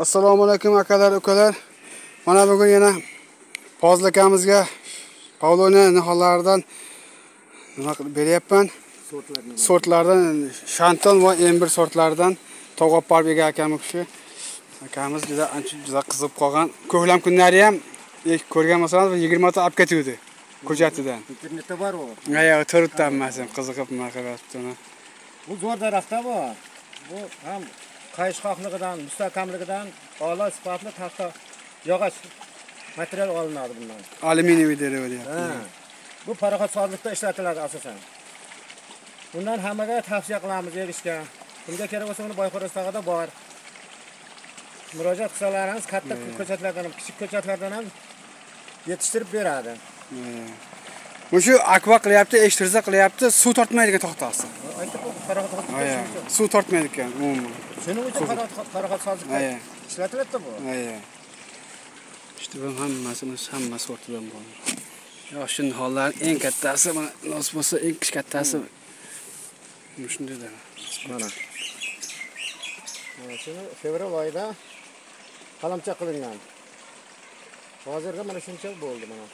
Assalomu alaykum akalar, ukalar. Mana bugun yana Fozil akamizga Pavloniya nihollaridan nima qilib beryapman. Sortlardan Shanton va M1 sortlaridan to'g'ab borib ega akam kishi. Akamiz juda ancha juda qiziqib qolgan. Ko'klam kunlari ham ko'rgan bo'lsangiz 20 ta olib ketuvdi ko'chatidan. Internetda bor u. Ha, turibdi hammasi qiziqib nima qilyapti. Bu zo'r daraxtda bu. Bu ham qayishqoqligidan, mustahkamligidan a'lo sifatli taxta yog'och material olinadi bundan. Alyuminiy дерево deyapti. Bu paroxodsozlikda ishlatiladi asosan. Bundan hammaga tavsiya qilamiz egishga. Kimga kerak bo'lsa uni Boyqo'rg'on tog'ida bor. Murojaat qilsalaringiz katta ko'chatlardan ham, kichik ko'chatlardan ham yetishtirib beradi. Bu shu akva qilyapti, ekshtirza qilyapti, suv tortmaydigan taxtasi. Suv tortmaydi ekan umuman. Shuning uchun paroxodsozlikda ishlatiladi bu. İşte bu hammasi o'rtadan bor. Ya shu nihollar eng kattasi, mana nasib bo'lsa eng kichik kattasi. Shunday da. Mana. Mana shuni fevral oyida qalamcha qilingan. Hozirga mana shuncha bo'ldi mana.